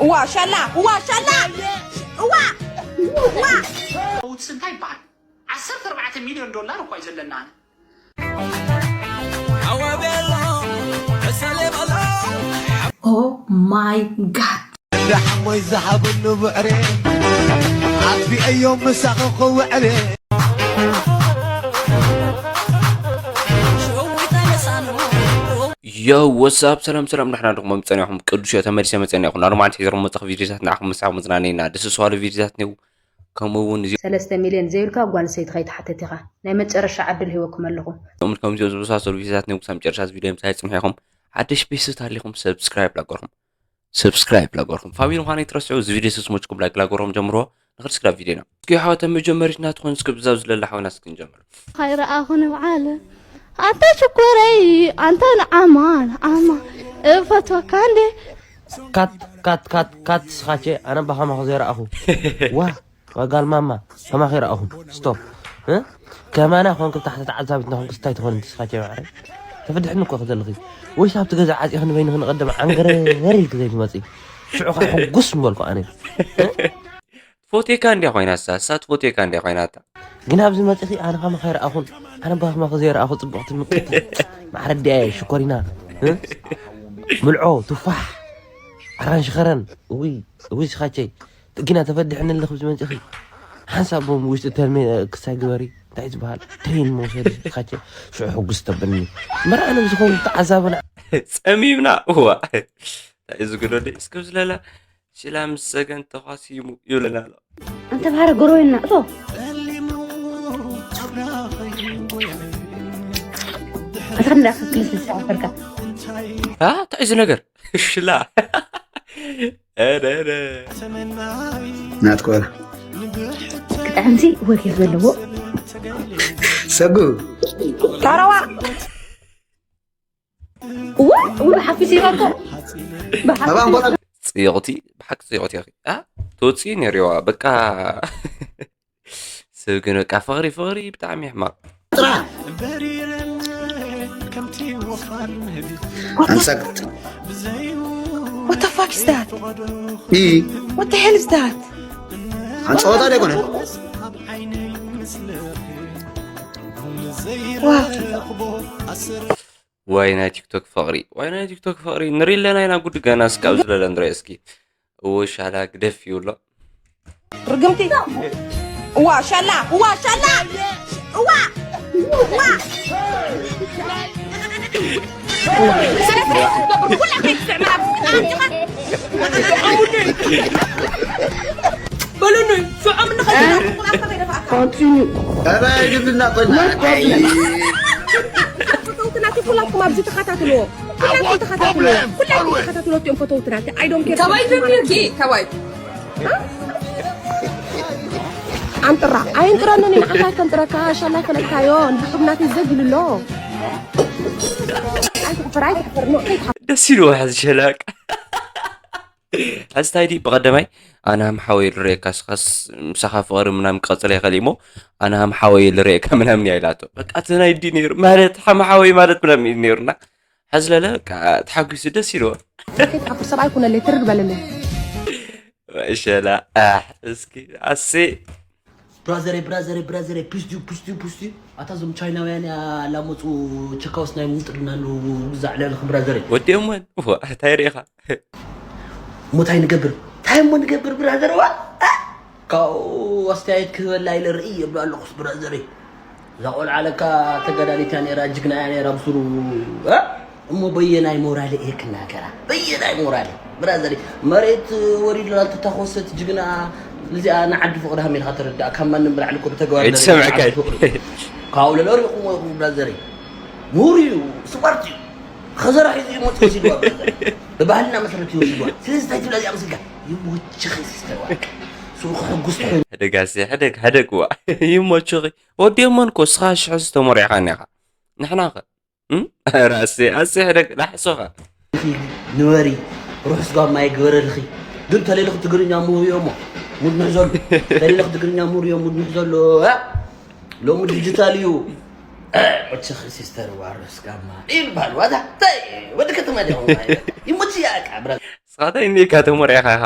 እዋ ሻላ እዋ ሻላ እዋ እዋ ውድስ እንታይ ይበሃል? ዓሰርተ ኣርባዕተ ሚልዮን ዶላር እኳ እዩ ዘለና። ኣነ Oh my god. እንዳ ሓሞይ ዝሃብሉ ብዕሬ ኣጥፊአዮም ምሳኺ ክውዕሬ ዮ ወሳብ ሰላም ሰላም ንሕና ድኹም መምፀና ኢኹም ቅዱስ ዮ ተመሊሰ መፀና ይኹን ኣርማዕንቲ ሒዝሮ መፅኽ ቪዲዮታት ንዓኹም ምሳብ መፅናነይና ደስ ስዋሉ ቪዲዮታት ኔው ከምኡ እውን እዚ ሰለስተ ሚልዮን ዘይብልካ ጓል ሰይቲ ከይትሓትት ኢኻ ናይ መጨረሻ ዕድል ሂወኩም ኣለኹ። ከምኡ ከምዚኦ ዝመሳሰሉ ቪዲዮታት ኔው ክሳብ መጨረሻ እዚ ቪዲዮ ምሳይ ፅንሑ ኢኹም ሓደሽ ቤስት ኣሊኹም ሰብስክራይብ ላገርኩም ሰብስክራይብ ላገርኩም ፋሚሊ ምዃነይ ትረስዑ እዚ ቪዲዮ ስስሞችኩም ላይክ ላገሮም ጀምሮ ንኽድስክራ ቪዲዮና እስኪ ሓወተ መጀመሪትና ትኾን እስኪ ብዛብ ዝለላ ሓውና እስኪ ንጀምር ካይረኣኹ ንብዓል ኣንተ ሽኮረይ ኣንተ ንዓማ ንዓማ እፈትወካ እንዴ ካት ካት ካት ካት ስኻቼ ኣነ ባኻማ ዘይረኣኹ ዋ ዋ ጋል ማማ ከማኺ ረኣኹም ስቶፕ እ? ከማና ኮንክ ታሕቲ ተዓዛቢት ነኹም ክስታይ ትኾን እንዲ ስኻቼ ማዕረ ተፈድሕኒ እኮ ክዘልኺ ወይስ ኣብቲ ገዛ ዓፂኺ ንበይንኺ ንቐደም ዓንገረር ኢልክ ዘይትመፂ ሽዑ ከዓ ሕጉስ ምበልኩ ኣነ ፎቴካ እንዲያ ኮይና እሳ እሳ ትፎቴካ እንዲያ ኮይና እታ ግን ኣብዚ መፂኺ ኣነ ከማኺ ረኣኹን ኣነ ባኻማ ዘይረኣኹ ፅቡቕቲ ምቅርቲ ማዕረ ዲያ ሽኮሪና እ? ምልዖ ቱፋሕ ኣራንሽ ኸረን እውይ እውይ ስኻቸይ ግና ተፈድሕኒ ኣለኹ ኣብዚ መፂኺ ሓንሳብ ቦም ውሽጢ ተልሜ ክሳይ ግበሪ እንታይ ዝበሃል ትሬን መውሰዲ ስኻቸ ሽዑ ሕጉስ ተብልኒ መርዓ ንብዝኸውን ተዓዛብና ጸሚምና እዋ እንታይ እዩ ዝግደደ እስከ ዝለላ ሽላ ምስ ሰገን ተኳሲሙ ይብለና ኣሎ ኣንተ ባሕሪ ጎረቤና እቶ ኣታ ክንዳ ክልተ ሰዓት በርካ አ እንታይ እዩ ነገር ሽላ ኧረ ኧረ ናትኮር ክጥዕምሲ ወኪል ዘለዎ ሰጉ ታረዋ እዋ እዋ ሓፊስ ይበኮ ኣባን ቆጣ ጽዮቕቲ ብሓቂ ጽዮቕቲ ኢኺ አ ትወፅኢ ነሪዋ በቃ ሰብ ግን በቃ ፍቕሪ ፍቕሪ ብጣዕሚ ሕማቕ ጥራ ኣንሳክት What the fuck is that? ኢ What the hell is that? ኣንፀወታ ዶ ኣይኮነ Wow. ዋይ ናይ ቲክቶክ ፍቕሪ ዋይ ናይ ቲክቶክ ፍቕሪ ንርኢ ኣለና ኢና ጉድ ገና እስካብ ዝለለ ንርኢ እስኪ እዎ ሻላ ግደፍ ይብሎ ርግምቲ እዋ ሻላ እዋ ሻላ እዋ እዋ በሉኒ ሽዖም ንኸይድ ኧረ ይግድና ቆና ፈተውትናቲ ኩላትኩም ኣብዚ ተኸታትልዎ ኩላትኩም ተኸታትልዎ ኩላትኩም ተኸታትልዎ እቲኦም ፈተውትናቲ I don't care ካባይ ጀሚርኪ ካባይ ኣንጥራ ኣይንጥረንን ንዓኻ ኣይከንጥረካ ሻላ ፈለጥካዮ ንብሕብናቲ ዘግልሎ ኣይትሕፈር ኣይትሕፈር ኖ ከይትሓ ደስ ኢልዎ ሕዚ ሸላቅ ሕዚ እንታይ ድዩ ብቐደማይ ኣነ ሃም ሓወይ ልርእየካ ስኻስ ምሳኻ ፍቕሪ ምናምን ክቐፅል ይኽእል እሞ ኣነ ሃም ሓወይ ልርእየካ ምናምን እያ ኢላቶ በቃ እቲ ናይ ዲ ነይሩ ማለት ሃም ሓወይ ማለት ምናምን እዩ ነይሩና ሕዚ ለለ በቃ ተሓጒሱ ደስ ኢልዎ ከይትሓፍር ሰብኣይ ኩነለይ ትርር በለለይ ሸላ ኣሕ እስኪ ኣሴ ብራዘረይ ብራዘረይ ብራዘረይ ፕስዩ ፕስዩ ፕስዩ ኣታ ዞም ቻይናውያን ኣላመፁ ቸካውስ ናይ ምውጥርና ኣለዉ ግዛዕ ልዕልኺ ብራዘረይ ወዲኦምወን እንታይ ርኢኻ እሞ እንታይ ንገብር እንታይ እሞ ንገብር ብራዘር ዋ ካብኡ ኣስተያየት ክህበላ ኢለ ርኢ የብሎ ኣለኹስ ብራዘረይ እዛ ቆልዓ ለካ ተጋዳሊት እያ ነይራ ጅግና እያ ነይራ ብስሩ እ? እሞ በየናይ ሞራል እየ ክናገራ በየናይ ሞራል ብራዘር መሬት ወሪድላ ተታኮሰት ጅግና እዚኣ ንዓዲ ፍቕሪ ሃሚልካ ተረዳእ ካብ ማንም ብላዕሊ እኮ ብተግባር ኣይተሰምዐካ እዩ። ካብኡ ለለሪኹሞ ኢኹም ብራዘረይ ምሁር እዩ ስማርት እዩ ኸዘራ ሒዙ ይሞት ወሲድዋ ብራዘር ብባህልና መሰረት ይወስድዋ ስለዚ እንታይ ትብላ እዚኣ መስልካ ይሞችኺ ሲስተር ዋልካ ስሩ ክሕጉስ ትኾይኑ ሕደግ ኣሴ ሕደግ ሕደግ ዋ ይሞችኺ ወዲኦሞን እኮ እስኻ ሽሕዚ ተመሪዕኻ እኒኻ ንሕና ኸ እም? ኧረ ኣሴ ኣሴ ሕደግ ላሕሶኻ ንበሪ ርሑስ ጋማ ይግበረልኺ ግን ተሌልኺ ትግርኛ ምሁር እዮ እሞ ሙድ ንሕዘሉ ተሌልኺ ትግርኛ ምሁር እዮ ሙድ ንሕዘሉ እ? ሎሚ ዲጂታል እዩ እ፣ ወቸኺ ሲስተር ዋ ርሑስ ጋማ ይበሃል ዋታ እንታይ ወዲ ከተማ ዲኹም ይሞች ያቃ ብራ ካታ እኒካ ተመሪዕካ ኢኻ።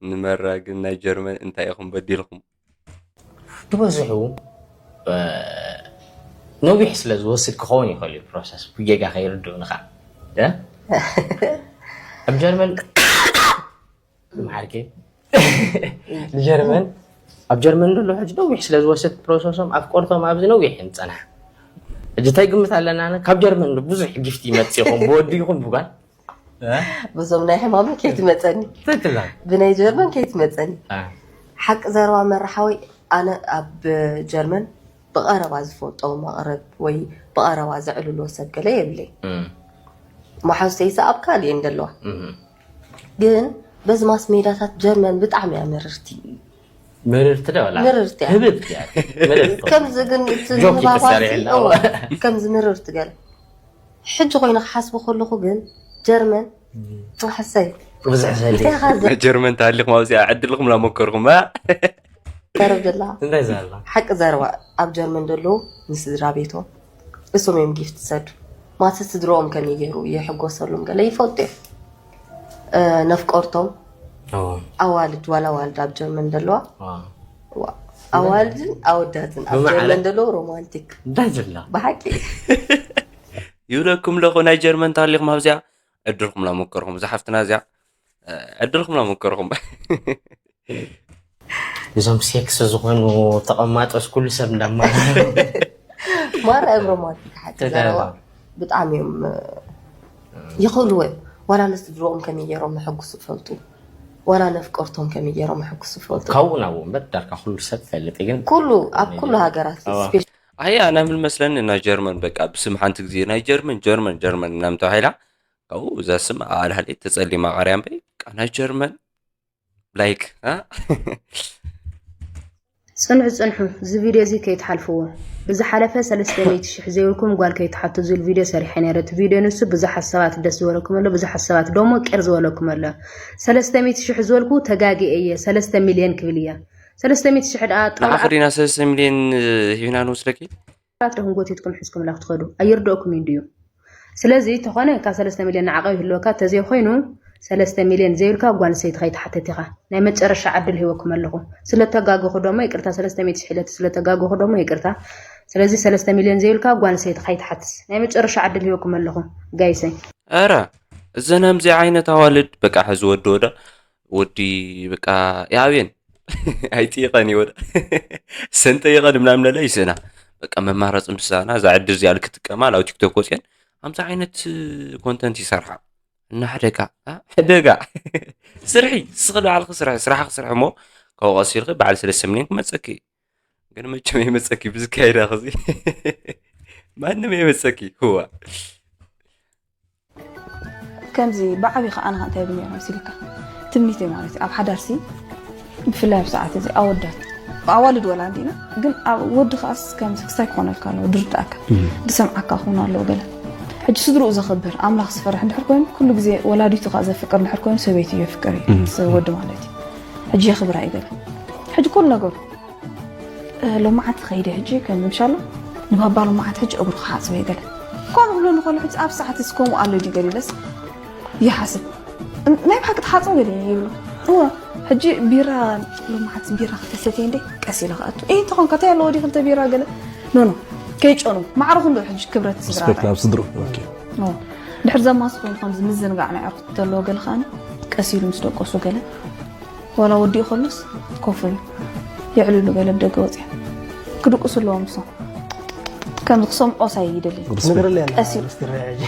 ንመራ ግን ናይ ጀርመን እንታይ ኢኹም በዲልኩም? ትበዝሑ ነዊሕ ስለ ዝወስድ ክኸውን ይኽእል እዩ ፕሮሰስ ብጌጋ ከይርድኡኒ ከዓ እ? ኣብ ጀርመን ማዓርኪ ንጀርመን ኣብ ጀርመን ዘሎ ሕጂ ነዊሕ ስለ ዝወስድ ፕሮሰሶም ኣፍቆርቶም ኣብዚ ነዊሕ እዮም ዝፀንሓ ሕጂ እንታይ ግምት ኣለና ኣነ ካብ ጀርመን ብዙሕ ጊፍት ይመፅእ ይኹን ብወዲ ይኹን ብጓል እ? በዞም ናይ ሕማምን ከይትመፀኒ ትክክል ብናይ ጀርመን ከይትመፀኒ እ። ሓቂ ዘረባ መራሓወይ ኣነ ኣብ ጀርመን ብቐረባ ዝፈልጦ መቕረብ ወይ ብቐረባ ዘዕልሎ ሰብ ገለ የብለይ እም፣ መሓዙተይሳ ኣብ ካልእ እየን ዘለዋ እም። ግን በዚ ማስ ሜዳታት ጀርመን ብጣዕሚ እያ ምርርቲ ምርርቲ ዶ ወላ ምርርቲ እያ። ህብብቲ እያ ምርርቲ ከምዚ ግን እቲ ጆክ ንባባሲ ይተሰርዕ የለ። እወ፣ ከምዚ ምርርቲ ገለ ሕጂ ኮይነ ክሓስቦ ከለኹ ግን ጀርመን ሕሰይ ብዙሕ ዘድሊ እንታይ ኢኻ ጀርመን ተሃሊኹም ኣብዚኣ ዕድልኩም ላመከርኩም ዘረብ ደላ እንታይ ዘላ ሓቂ ዘረባ ኣብ ጀርመን ዘለዉ ንስድራ ቤቶም እሶም እዮም ጊፍት ዝሰዱ ማተ ስድርኦም ከመይ ገይሩ የሕጎሰሎም ገለ ይፈልጡ እዮም እ፣ ነፍቆርቶም ኣዋልድ ዋላ ዋልድ ኣብ ጀርመን ዘለዋ ዋ፣ ኣዋልድን ኣወዳትን ኣብ ብማዕረ? ጀርመን ዘለዉ ሮማንቲክ እንታይ ዘላ ብሓቂ ይብለኩም ለኹ ናይ ጀርመን ታሊኹም ኣብዚኣ ዕድልኩም ላመከርኩም እዛ ሓፍትና እዚኣ እ፣ ዕድልኩም ላመከርኩም እዞም ሴክስ ዝኾኑ ተቐማጦስ ኩሉ ሰብ እንዳማራ ማራ እዮም ሮማንቲክ ሓቂ ዘረባ ብጣዕሚ እዮም እ፣ ይኽእልዎ እዮም ዋላ ንስድርኦም ከመይ ገይሮም መሐጉሱ ይፈልጡ ዋላ ነፍቀርቶም ከመይ ገይሮም መሐጉሱ ይፈልጡ ካብኡ ናብኡ እምበር ዳርካ ኩሉ ሰብ ፈልጥ ግን ኩሉ ኣብ ኩሉ ሃገራት ኣዋ። ስፔሻ- ኣይ ኣና ምን መስለኒ ናይ ጀርመን በቃ ብስም ሓንቲ ግዜ ናይ ጀርመን ጀርመን ጀርመን እናም ተባሂላ ካብኡ እዛ ስም ኣልሃሌ ተጸሊማ ቀርያ እምበይ በቃ ናይ ጀርመን ላይክ እ? ጽንሑ ጽንሑ እዚ ቪድዮ እዚ ከይትሓልፍዎ ብዝሓለፈ ሰለስተ ሚእቲ ሽሕ ዘይብልኩም ጓል ከይትሓቱ ዝብል ቪድዮ ሰሪሐ ነይረ እቲ ቪድዮ ንሱ ብዙሓት ሰባት ደስ ዝበለኩም ኣሎ ብዙሓት ሰባት ደሞ ቂር ዝበለኩም ኣሎ ሰለስተ ሚእቲ ሽሕ ዝበልኩ ተጋጊየ እየ ሰለስተ ሚልዮን ክብል እየ ሰለስተ ሚእቲ ሽሕ ደኣ ጣውላ ንዓኺ ዲና ሰለስተ ሚልዮን ሂብና ንወስደኪ ኣራት ዲኹም ጎቲትኩም ሒዝኩምላ ክትኸዱ ኣይርድኦኩም እዩ ድዩ ስለዚ ተኾነ ካብ ሰለስተ ሚልዮን ንዓቐብ ይህልወካ ተዘይኮይኑ ሰለስተ ሚልዮን ዘይብልካ ጓል ኣንስተይቲ ከይትሓትት ኢኻ ናይ መጨረሻ ዕድል ሂበኩም ኣለኹ ስለተጋገኹ ደሞ ይቅርታ ሰለስተ ሚእቲ ሽሕ ኢለቲ ስለተጋገኹ ደሞ ይቅርታ ስለዚ ሰለስተ ሚልዮን ዘይብልካ ጓል ኣንስተይቲ ከይትሓትት ናይ መጨረሻ ዕድል ሂበኩም ኣለኹ ጋይሰይ ኧረ እዘን ከምዚ ዓይነት ኣዋልድ በቃ ሕዚ ወዲ ወደ ወዲ በቃ ይኣብየን ኣይጥይቐን ይወደ ሰንጠይቐን ምናምን ለለ ይስእና በቃ መማረፂ ምሳና እዛ ዕድል እዚኣ ልክጥቀማ ላው ቲክቶክ ወፅየን ከምዚ ዓይነት ኮንተንት ይሰርሓ እና ሕደጋ እ? ሕደጋ ስርሒ ስኽ ባዕልኺ ስርሒ ስራሕኺ ስርሒ እሞ ካብኡ ቀሲልኺ በዓል ሰለስተ ሚሊዮን ክመፀኪ እዩ። ግን መቸም የመፀኪ ብዝካየዳ ኸዚ ማንም የመፀኪ ህዋ ከምዚ ብዓብዪ ከዓ ንኻ እንታይ ብኒ መሲልካ ትምኒተይ ማለት እዩ ኣብ ሓዳርሲ ብፍላይ ኣብ ሰዓት እዚ ኣወዳት ኣዋልድ ወላ እንዲና ግን ኣብ ወዲ ከዓስ ከምዚ ክስታይ ክኾነልካ ኣለዎ ድርዳእካ ዝሰምዓካ ክኾኑ ኣለዎ ገለ ሕጂ ስድርኡ ዘኽብር ኣምላኽ ዝፈርሕ እንድሕር ኮይኑ ኩሉ ግዜ ወላዲቱ ከዓ ዘፍቅር እንድሕር ኮይኑ ሰበይቲ የፍቅር እዩ ወዲ ማለት እዩ ሕጂ የኽብራ እዩ ገለ ሕጂ ኩሉ ነገሩ ሎማዓንቲ ከይደ ሕጂ ከም ምሻሎ ንባባ ሎማዓንቲ ሕጂ እግሩ ክሓፅበ ይገለ እኳ ንብሎ ንኸሎ ሕጂ ኣብ ሰዓት እዚ ከምኡ ኣሎ ድዩ ገሊለስ ይሓስብ ናይ ብሓቂ ተሓፅቡ ገለ ይብሎ እወ ሕጂ ቢራ ሎማዓንቲ ቢራ ክተሰትየ እንደ ቀስ ኢለ ክኣቱ እ እንተኾንካ እንታይ ኣለዎ ድዩ ክልተ ቢራ ገለ ኖኖ ከይጨኑ ማዕረ ኩሉ ሕጂ ክብረት ስድራ ሪስፔክት ናብ ስድሩ ድሕር ዘማስ ኮይኑ ከምዚ ምዝንጋዕ ናይ ዕርኩት ተለዎ ገለ ከዓኒ ቀስ ኢሉ ምስ ደቀሱ ገለ ዋላ ወዲኡ ከሎስ ኮፍ ኢሉ የዕልሉ ገለ ብደገ ወፅያ ክድቅሱ ኣለዎም ንሶም ከምዚ ክሰምዖስ ኣይደልን ነግረለያ ቀስ ኢሉ ስቲ ረጂ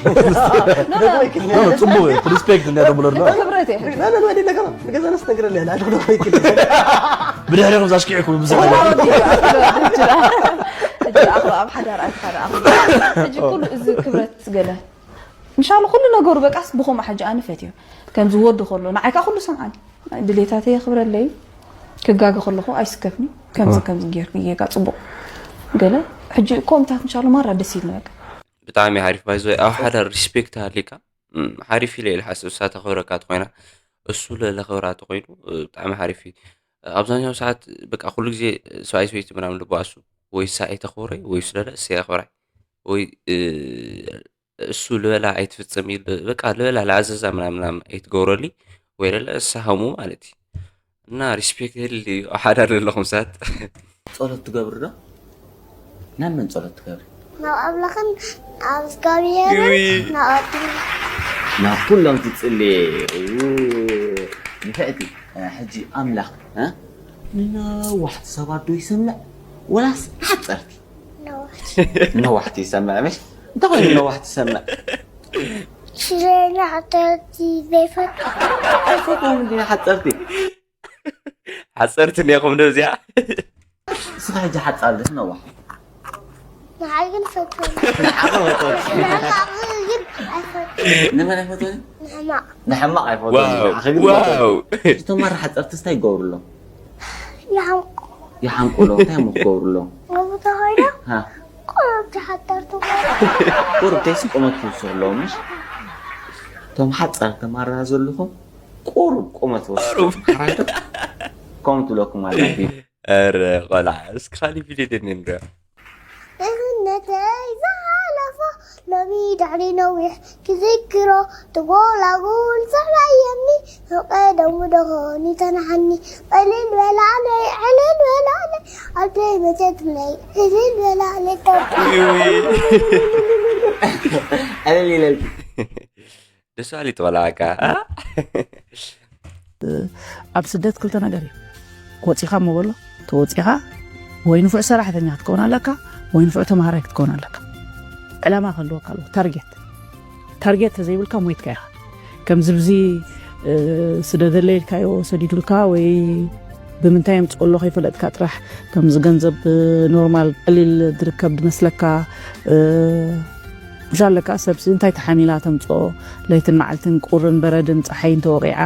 ጽቡቅ ሪስፔክት እንዳተብሎ ኣሎ ክብረት እየ ና ና ወዲ ነገር ንገዛናስ ነግረለያ ላሉ ነው ይክል ብድሕሪኹም ዛሽኪዕኩም ብዙሕ ነገር ሕጂ ኣብ ሓዳር ኣይትካ ሕጂ ኩሉ እዚ ክብረት ገለ እንሻላ ኩሉ ነገሩ በቃስ ብኸምኡ ሕጂ ኣነ ፈትዮ ከምዚ ወዲ ከሎ ንዓይ ከዓ ኩሉ ሰምዓኒ ድሌታተይ የኽብረለይ ክጋገ ከለኹ ኣይስከፍኒ ከምዚ ከምዚ ጌርኩ ጌጋ ፅቡቕ ገለ ሕጂ ከምታት እንሻላ ማራ ደስ ይልኒ በቃ ብጣዕሚ ሓሪፍ ባይዞ ኣብ ሓደ ሪስፔክት ሃሊካ ሓሪፍ ኢለ ኢለ ሓስብ እሳ ተኽብረካ ተኮይና እሱ ለለኽብራ ተኮይኑ ብጣዕሚ ሓሪፍ እዩ ኣብዛኛው ሰዓት በቃ ኩሉ ግዜ ሰብኣይ ሰበይቲ ምናምን ልበኣሱ ወይ ሳይ ተኽብረይ ወይ ስለለ እሰይ ኣኽብራይ ወይ እሱ ልበላ ኣይትፍጽም ኢል በቃ ልበላ ልኣዘዛ ምናምን ኣይትገብረሉ ወይ ለለ እሳ ሃሙ ማለት እዩ። እና ሪስፔክት የድሊ እዩ ኣብ ሓዳር ዘለኹም ሰባት። ጸሎት ትገብሪ ዶ? ናብ መን ጸሎት ትገብሪ? ናብ ኣምላኽን ናብ እግዚኣብሔርን ናብ ኣድን ናብ ኩሎም ትጽሊ። ንፍዕቲ ሕጂ ኣምላኽ ንነዋሕቲ ሰባት ዶ ይሰምዕ ወላስ ሓጸርቲ? ነዋሕቲ ይሰምዕ ምሽ? እንታይ ኮይኑ ነዋሕቲ ይሰምዕ? ሽሬና ሓጸርቲ ዘይፈቱ ኣይፈትዎም እንዲ ሓጸርቲ ሓጸርቲ እንዲኹም ዶ እዚኣ? እስኻ ሕጂ ሓጻር ድስ ነዋሕ? ንዓይ ግን ፈትዎም። ንዓኻ ፈትዎም። ንሕማቕ ግን ኣይፈትዎም። ንመን ኣይፈትዎም? ንሕማቕ። ንሕማቕ ኣይፈትዎም። ዋው፣ ንዓኺ ግን ፈትዎም። ዋው። እቶም ማራ ሓጸርትስ እንታይ ይገብሩ ኣለዉ? ይሓምቁ። ይሓምቁ ኣለዉ። እንታይ እዮም ክገብሩ ኣለዉ? ኣብኡ ተኸይደ ሃ። ቁሩብ ተሓጠርቱ። ቁሩብ ተይሲ ቁመት ትውስኹ ኣለዉ ምሽ? እቶም ሓጻር ተማራ ዘለኹም ቁሩብ ቁመት ወስዱ። ቁሩብ። ሓራይ ዶ? ከምኡ ትብለኩም ኣላ ቢብ። ኧረ ቆልዓ፣ እስኪ ካሊእ ቪድዮ ደኒ ንሪኦ። እዝነተይ ዝሓለፎ ሎሚ ድሕሪ ነዊሕ ክዝክሮ ትጎላጉል ዘዕባየኒ ቀደሙ ደኾን ይተናሓኒ። ዕልል በላለይ፣ ዕልል በላለይ፣ ኣደይ መቸትለይ፣ ዕልል በላለይ፣ ጠጡ። ዕልል ኢለልኪ። ደስ በሃሊት ቆልዓ እካ፣ እ? ኣብ ስደት ክልተ ነገር እዩ። ወጺኻ እሞ በሎ፣ ተወጺኻ ወይ ንፉዕ ሰራሕተኛ ክትከውን ኣለካ፣ ወይ ንፉዕ ተምሃራይ ክትከውን ኣለካ። ዕላማ ክህልወካ ኣለዎ፣ ታርጌት። ታርጌት ተዘይብልካ ሞይትካ ኢኻ። ከምዚ ብዚ፣ እ፣ ስደደለይ ኢልካዮ ሰዲዱልካ ወይ ብምንታይ የምጽኦ ኣሎ ከይፈለጥካ ጥራሕ፣ ከምዚ ገንዘብ፣ እ፣ ኖርማል ቀሊል ዝርከብ ዝመስለካ፣ እ፣ ምሽ ኣለካ ሰብሲ እንታይ ተሓሚላ ተምጽኦ፣ ለይትን መዓልትን ቁርን በረድን ጸሓይን ተወቒዓ፣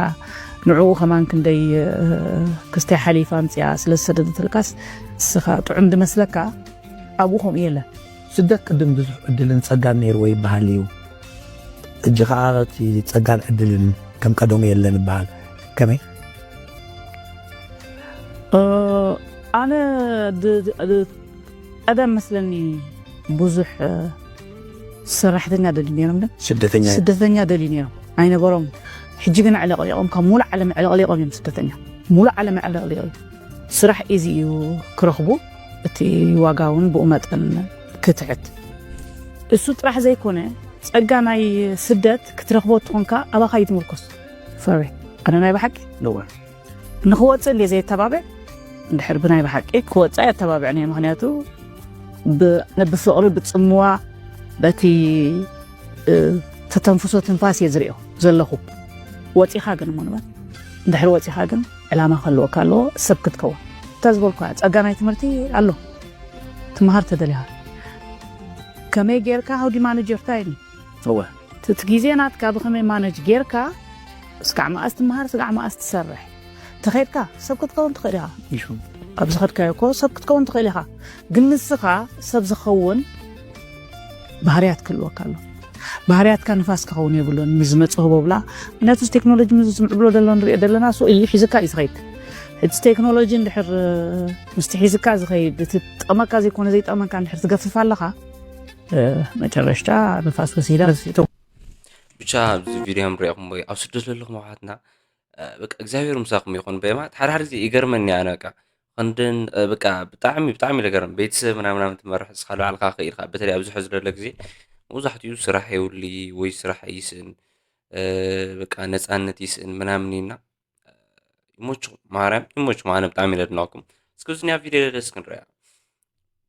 ንዕኡ ከማን ክንደይ፣ እ፣ ክስታይ ሓሊፋ ኣምጺኣ ስለ ዝሰደደትልካስ፣ እስኻ ጥዑም ዝመስለካ ኣብኡ ከምኡ የለን። ስደት ቅድም ብዙሕ ዕድልን ጸጋን ነይርዎ ይበሃል እዩ። ሕጂ ኸኣ እቲ ጸጋን ዕድልን ከም ቀደሙ የለን ይበሃል። ከመይ? እ፣ ኣነ ድ-፣ ድ-፣ ድ-፣ ቀደም መስለኒ ብዙሕ፣ እ፣ ሰራሕተኛ ደልዩ ነይሮም ዶ? ስደተኛ። ስደተኛ ደልዩ ነይሮም። ኣይነበሮም። ሕጂ ግን ኣዕለቕሊቖም፣ ካብ ሙሉእ ዓለም ኣዕለቕሊቖም እዮም ስደተኛ። ሙሉእ ዓለም ኣዕለቕሊቖም። ስራሕ ኢዚ እዩ ክረኽቡ፣ እቲ ዋጋ እውን ብኡ መጠን ክትሕት። እሱ ጥራሕ ዘይኮነ፣ ጸጋ ናይ ስደት ክትረኽቦ ትኾንካ ኣባኻ እዩ ትምርኮስ። ፈሪ፣ ኣነ ናይ ብሓቂ ነዋ። ንኽወጽእ እንድየ ዘየተባብዕ፣ እንድሕር ብናይ ብሓቂ ክወጽእ ኣየተባብዕን እየ። ምኽንያቱ ብ-፣ ብፍቕሪ፣ ብጽምዋ፣ በቲ፣ እ፣ ተተንፍሶ ትንፋስ እየ ዝርእዮ ዘለኹ። ወጺኻ ግን እሞ ንበል፣ እንድሕር ወጺኻ ግን ዕላማ ክህልወካ ኣለዎ፣ ሰብ ክትከውን። እታ ዝበልኳ ጸጋ ናይ ትምህርቲ ኣሎ። ትምሃር ተደሊኻ። ከመይ ጌርካ፣ how do you manage your time? እወ። እቲ፣ እቲ ግዜ ናትካ ብኸመይ ማነጅ ጌርካ፣ ስጋዕ መኣስ ትምሃር፣ ስጋዕ መኣስ ትሰርሕ። ተኸድካ ሰብ ክትከውን ትኽእል ኢኻ። ይኹን። ኣብ ዝኸድካዮ እኮ ሰብ ክትከውን ትኽእል ኢኻ። ግን ንስኻ ሰብ ዝኸውን ባህርያት ክህልወካ ኣሎ። ባህርያትካ ንፋስ ክኸውን የብሉን። ምስ ዝመጽእ ህቦብላ፣ ምክንያቱ እዚ ቴክኖሎጂ ምስ ዝምዕብሎ ዘሎ ንሪኦ ዘለና፣ እሱ እዩ ሒዝካ እዩ ዝኸይድ። እቲ ቴክኖሎጂ እንድሕር ምስቲ ሒዝካ ዝኸይድ፣ እቲ ጠመካ ዘይኮነ ዘይጠመካ እንድሕር ትገፍፍ ኣለኻ፣ እ፣ መጨረሽታ ንፋስ ወሲዳ። ብቻ ኣብዚ ቪድዮ ንሪኢኹም ወይ ኣብ ስደት ዘለኹም ኣሕዋትና፣ እ፣ በቃ እግዚኣብሔር ምሳኹም ይኹን። በማለት ሓደ ሓደ ግዜ ይገርመኒ ኣነ በቃ። ክንድን፣ እ፣ በቃ ብጣዕሚ፣ ብጣዕሚ ይገርም። ቤተሰብ ምናምን ምናምን ትመርሕ እስኻ ባዕልኻ ክኢልካ። በተለይ ኣብዚ ሕዚ ዘሎ ግዜ መብዛሕትኡ ስራሕ የብሉ ወይ ስራሕ ይስእን፣ እ፣ በቃ ነፃነት ይስእን ምናምን ኢና። ይሞችኹም፣ ማርያም ይሞችኹም። ኣነ ብጣዕሚ እየ ለድናቁኩም። እስኪ እዚንያ ቪድዮ ደስ ክንሪያ።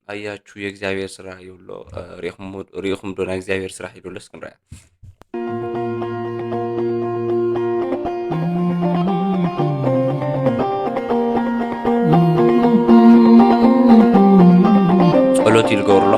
ኣያችሁ የእግዚአብሔር ስራ ይብሎ፣ እ፣ ሪእኹም፣ ሪእኹም ዶ ናይ እግዚኣብሔር ስራሕ ይብሎ እስኪ ንሪኣ። ጸሎት ኢሉ ገብርሎ።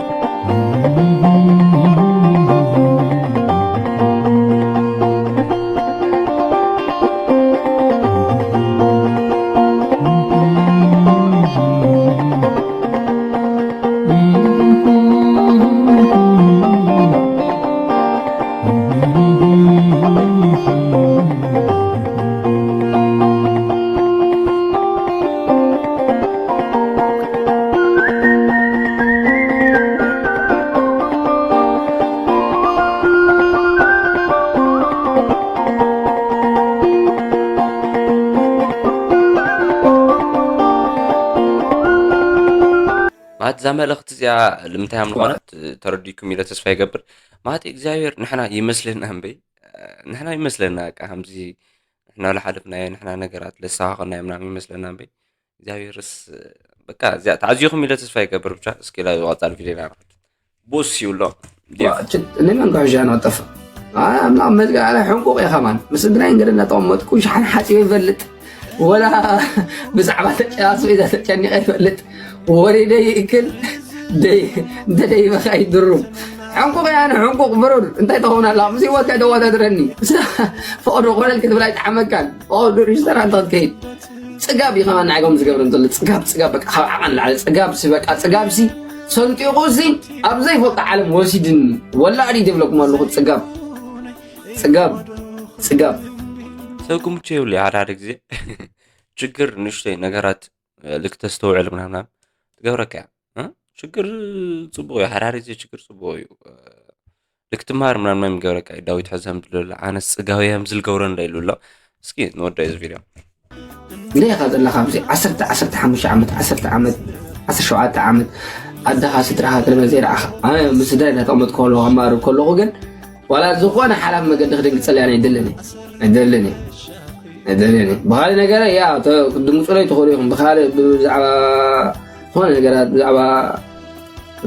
ኣት እዛ መልእኽቲ እዚኣ ልምንታይ ከም ዝኾነት ተረዲኩም ኢለ ተስፋ ይገብር። ማለት እግዚኣብሔር ንሕና ይመስለና እምበይ፣ ንሕና ይመስለና፣ በቃ ከምዚ ንሕና ዝሓለፍናዮ፣ ንሕና ነገራት ለሳኻኸናዮ ምናምን ይመስለና እምበይ እግዚኣብሔርስ፣ በቃ እዚኣ ተዓዚኹም ኢለ ተስፋ ይገብር። ብቻ እስኪ ላ ዝቐጻል ቪድዮና ንኸድ። ቦስ ይብሎ። ንመን ክሕሻ ንቐጠፍ ኣምላኽ መዝጋ ኣለ ሕንቁቕ እየ ከማን ምስ እግናይ እንግዲ እናጠቐመጥኩ ሻሓን ሓፂበ ይፈልጥ ወላ ብዛዕባ ተጨራሱ ኢዛ ተጨኒቐ ይፈልጥ ወሪደ ይእክል እንተ ደይበኻ ይድሩ ሕንቁቕ እያ ኣነ ሕንቁቕ ብሩር እንታይ ተኸውን ኣላ ምስ ህይወትካ ተወዳድረኒ ፈቐዶ ኮለል ክትብል ኣይጠዓመካን ፈቐዶ ሪጅስተር ኣንተ ክትከይድ ፅጋብ እዩ ከማን ንዓይጎም ዝገብረን ዘሎ ፅጋብ ፅጋብ በቃ ካብ ዓቐን ላዕሊ ፅጋብ ሲ በቃ ፅጋብ ሲ ሰንጢቑ ሲ ኣብ ዘይፈልጦ ዓለም ወሲድኒ ወላዲ ትብለኩም ኣለኹ ፅጋብ ፅጋብ ፅጋብ ሰብ ክምቹ የብሉ ሓደ ሓደ ግዜ ችግር ንእሽተይ ነገራት ልክተስተውዕል ምናምናም ትገብረካ እያ እ? ችግር ፅቡቅ እዩ ሓደ ሓደ ግዜ ችግር ፅቡቅ እዩ ልክትማር ምናምን ምገረካ ዳዊት ሕዘም ድልላ ኣነስ ጽጋውያም ዝልገብረ እንዳ ኢሉ ኣሎ እስኪ ንወደ እዚ ቪድዮ ግደ ኢኻ ዘለኻ ኣብዚ ዓሰርተ ዓሰርተ ሓሙሽተ ዓመት ዓሰርተ ዓመት ዓሰርተ ሸውዓተ ዓመት ኣደኻ ስድራኻ ቅድመ ዘይረኣኻ ኣነ ምስዳ እናጠመጥኩ ከለኹ ከማሩ ከለኹ ግን ዋላ ዝኾነ ሓላፍ መገዲ ክድንግፀል ኣነ ኣይደልን ኣይደልን ኣይደልን ብኻሊ ነገረ ያ ድንግፁለይ ትኽእሉ ኢኹም ብኻሊ ብዛዕባ ዝኾነ ነገራት ብዛዕባ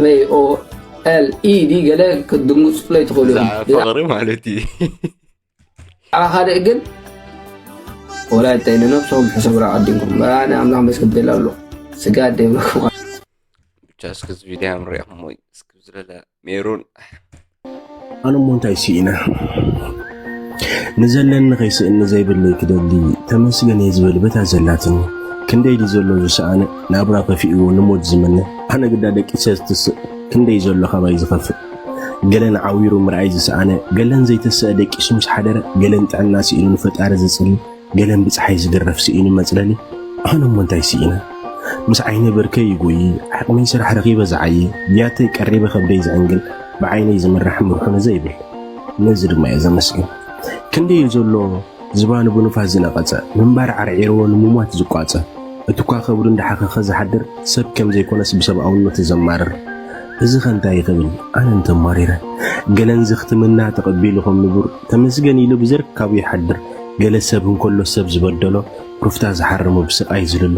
ወይ ኦኤልኢዲ ገለ ክትድንግፁለይ ትኽእሉ ኢኹም ፍቕሪ ማለት እዩ ብዛዕባ ካልእ ግን ወላ እንታይ ንነብሶም ሕሰብራ ቀዲምኩም ኣነ ኣምላኽ መስክብል ኣሎ ስጋ ደይብለኩም ብቻ እስኪ እዚ ቪድዮ ምሪእኹም ወይ እስኪ ዝለለ ሜሩን ኣነ እሞ እንታይ ስኢነ ንዘለኒ ከይስእኒ ዘይብለይ ክደሊ ተመስገን እየ ዝብል በታ ዘላትኒ ክንደይ ድዩ ዘሎ ዝሰኣነ ናብራ ከፊእዎ ንሞት ዝምነ ኣነ ግዳ ደቂሰ ዝትስእ ክንደይ ዘሎ ካባይ ዝኸፍእ ገለን ዓዊሩ ምርኣይ ዝሰኣነ ገለን ዘይተሰአ ደቂሱ ምስ ሓደረ ገለን ጥዕና ስኢኑ ንፈጣሪ ዝፅሊ ገለን ብፀሓይ ዝግረፍ ስኢኑ መፅለሊ ኣነ እሞ እንታይ ስኢነ ምስ ዓይነ ብርከይ ይጎይ ዓቕመይ ስራሕ ረኺበ ዝዓየ ብያተይ ቀሪበ ከብደይ ዝዕንግል ብዓይነይ ዝምራሕ ምርሑኒ ዘይብል ነዚ ድማ እየ ዘመስግን ክንደይ እዩ ዘሎ ዝባኑ ብንፋስ ዝነቐጸ ምንባር ዓርዒርዎ ንምሟት ዝቋጸ እትኳ ከብዱ እንዳሓኸኸ ዝሓድር ሰብ ከም ዘይኮነስ ብሰብኣውነቱ ዘማርር እዚ ኸ እንታይ ክብል ኣነ እንተማሪረ ገለን ዘኽትምና ተቐቢሉ ከም ንቡር ተመስገን ኢሉ ብዘርካቡ ይሓድር ገለ ሰብ እንከሎ ሰብ ዝበደሎ ሩፍታ ዝሓርሞ ብስቓይ ዝልሎ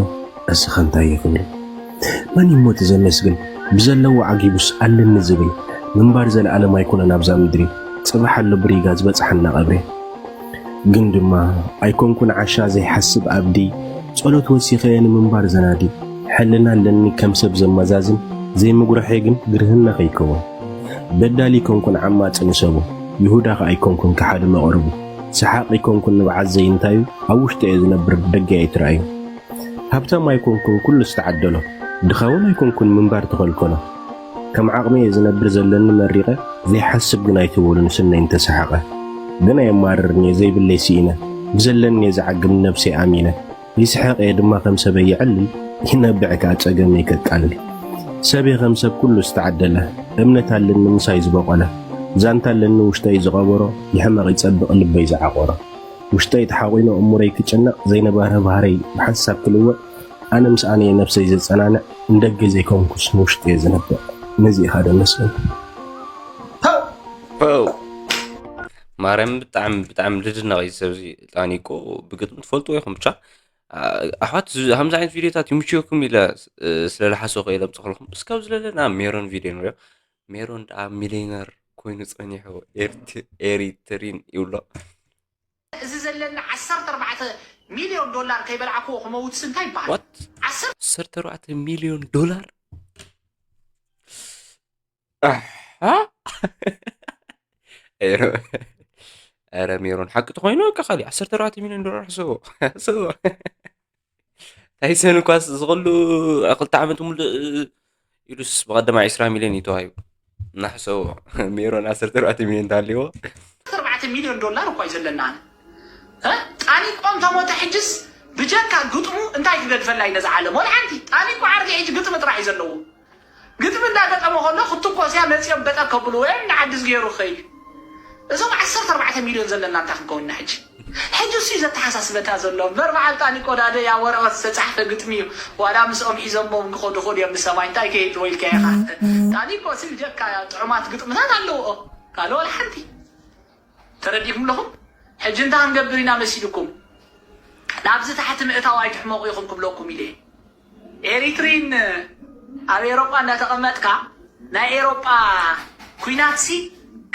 እስኸ እንታይ ይኽብል መን ይሞ ተዘመስግን ብዘለዎ ዓጊቡስ ኣለኒ ዝብል ምንባር ዘለኣለም ኣይኮነን ኣብዛ ምድሪ ጽባሕ ኣሎ ብሪጋ ዝበጽሓና ቀብሪ ግን ድማ ኣይኮንኩን ዓሻ ዘይሓስብ ኣብዲ ጸሎት ወሲኸየ ንምንባር ዘናዲ ሕልና ኣለኒ ከም ሰብ ዘመዛዝን ዘይምጉርሐ ግን ግርህና ከይከውን በዳሊ ኮንኩን ዓማጺ ንሰቡ ይሁዳ ከኣ ኣይኮንኩን ከሓዲ መቕርቡ ሰሓቕ ኣይኮንኩን ንብዓት ዘይንታዩ ኣብ ውሽጢ እየ ዝነብር ደገ ኣይትረኣዩ ሃብታም ኣይኮንኩን ኩሉ ዝተዓደሎ ድኻውን ኣይኮንኩን ምንባር ተኸልከሎ ከም ዓቕሚ እየ ዝነብር ዘለኒ መሪቐ ዘይሓስብ ግን ኣይትበሉን ስነይ እንተሰሓቐ ግን ኣየማርርን እየ ዘይብለይ ስኢነ ብዘለኒ እየ ዝዓግብ ንነብሰይ ኣሚነ ይስሕቕ እየ ድማ ከም ሰበይ ይዕልል ይነብዕ ከኣ ጸገመይ ከቃልል ሰበይ ከም ሰብ ኩሉ ዝተዓደለ እምነት ኣለኒ ምሳይ ዝበቖለ ዛንታ ኣለኒ ውሽጠይ ዝቐበሮ ይሕመቕ ይጸብቕ ልበይ ዝዓቆሮ ውሽጠይ ተሓቒኑ እሙረይ ክጭነቕ ዘይነበረ ባህረይ ብሓንሳብ ክልወጥ ኣነ ምስ ኣነየ ነብሰይ ዘጸናንዕ እንደገ ዘይኮንኩስ ንውሽጠየ ዝነብዕ ነዚ ኢኻ ዶ መስል ማርያም ብጣዕሚ ብጣዕሚ ልድነቕ እዩ ሰብዚ ጣኒቆ ብግጥሚ ትፈልጥዎ ኢኹም ብቻ ኣሕዋት ከምዚ ዓይነት ቪድዮታት ይምችየኩም ኢለ ስለልሓሶ ከ ለምፅኽልኩም እስካብ ዝለለና ሜሮን ቪድዮ ንሪኦ ሜሮን ደኣ ሚሊነር ኮይኑ ጸኒሑ ኤሪትሪን ይብሎ እዚ ዘለና ዓሰርተ ኣርባዕተ ሚልዮን ዶላር ከይበላዕክዎ ክመውትስ እንታይ ይበሃል? ዓሰርተ ኣርባዕተ ሚልዮን ዶላር ረ ሜሮን ሓቂ ተኮይኑ በቃ ካሊ ዓሰርተ ኣርባዕተ ሚልዮን ዶላር ሕስቦ ሕስቦ ታይሰን እኳስ ዝኽሉ ክልተ ዓመት ሙሉእ ኢሉስ ብቐደማ ዕስራ ሚልዮን እዩ ተዋሂቡ እናሕሰቦ ሜሮን ዓሰርተ ኣርባዕተ ሚልዮን እንተሃልይዎ ኣርባዕተ ሚልዮን ዶላር እኳ እዩ ዘለና ኣነ እ? ጣኒቆ እንተሞተ ሕጅስ ብጀካ ግጥሙ እንታይ ክገድፈላ እዩ ነዚ ዓለም ወላ ሓንቲ ጣኒቆ ዓርቢ ሕጂ ግጥሚ ጥራሕ እዩ ዘለዎ ግጥሚ እንዳገጠመ ከሎ ክትኮስያ መፅኦም በጠ ከብሉ ወይም ንዓዲ ዝገይሩ ክኸይድ እዞም ዓሰርተ ኣርባዕተ ሚልዮን ዘለና እንታይ ክንከውንና ሕጂ ሕጂ እሱ እዩ ዘተሓሳስበካ ዘሎ እምበር በዓል ጣኒቆ ዳደ ያ ወረቐት ዝተፃሕፈ ግጥሚ እዩ። ዋላ ምስኦም ሒዞሞ እውን ክኸዱ ክእሉ እዮም ንሰማይ እንታይ ከይህልዎ ኢልካ ኢኻ። ጣኒቆ ሲ ብጀካ ጥዑማት ግጥምታት ኣለውኦ ካልእ ዋላ ሓንቲ። ተረዲእኩም ኣለኹም? ሕጂ እንታይ ክንገብር ኢና መሲልኩም? ናብዚ ታሕቲ ምእታው ኣይትሕመቑ ኢኹም ክብለኩም ኢለ እየ። ኤሪትሪን ኣብ ኤሮጳ እንዳተቐመጥካ ናይ ኤሮጳ ኩናትሲ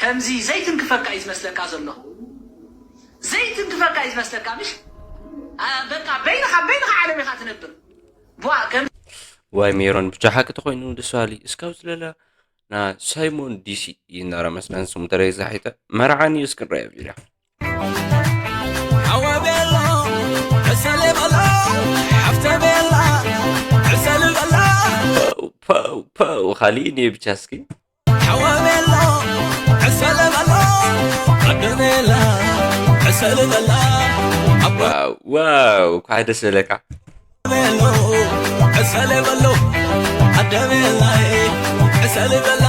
ከምዚ ዘይትንክፈካ እዩ ዝመስለካ ዘሎ። ዘይትንክፈካ እዩ ዝመስለካ ምሽ? በቃ በይንኻ በይንኻ ዓለም ኢኻ ትነብር። ቧ ከም ዋይ ሜሮን ብቻ ሓቂ ተኮይኑ ደስ በሃሊ እስካብ ዝለላ ና ሳይሞን ዲሲ ይናረ መስለን ስሙ ተለይ ዛሒተ መርዓኒ እስክንረያ ቪድያ ሓወ ቤሎ ዕሰለ በሎ ሓፍተ ቤላ ዕሰለ በላ ፓው ፓው ካሊእ እኔ ብቻ እስኪ ሓወ ቤሎ ዕሰለ በሎ ኣደ ቤላ ዕሰለ በላ ኣቦ ዋው ዋው ኳ ደስ በለካ ቤሎ ዕሰለ በሎ ኣደ ቤላ ዕሰለ በላ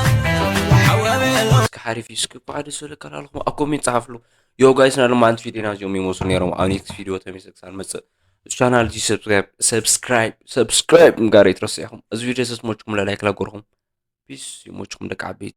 ሓወ ቤሎ እስኪ ሓሪፍ እዩ እስኪ ኳ ደስ በለካ ላልኩም ኣብ ኮሜንት ጸሓፍሉ ዮ ጋይስ ና ድማ ኣንቲ ቪዲዮና እዚኦም ይመስሉ ነይሮም ኣብ ኔክስት ቪዲዮ ተመልሰ ክሳን መጽእ ቻናል እዚ ሰብስክራይብ ሰብስክራይብ ሰብስክራይብ ምጋር ይትረስዕኹም እዚ ቪዲዮ ሰስሞችኩም ለላይክ ላጎርኹም ፒስ ይሞችኩም ደቂ ዓበይቲ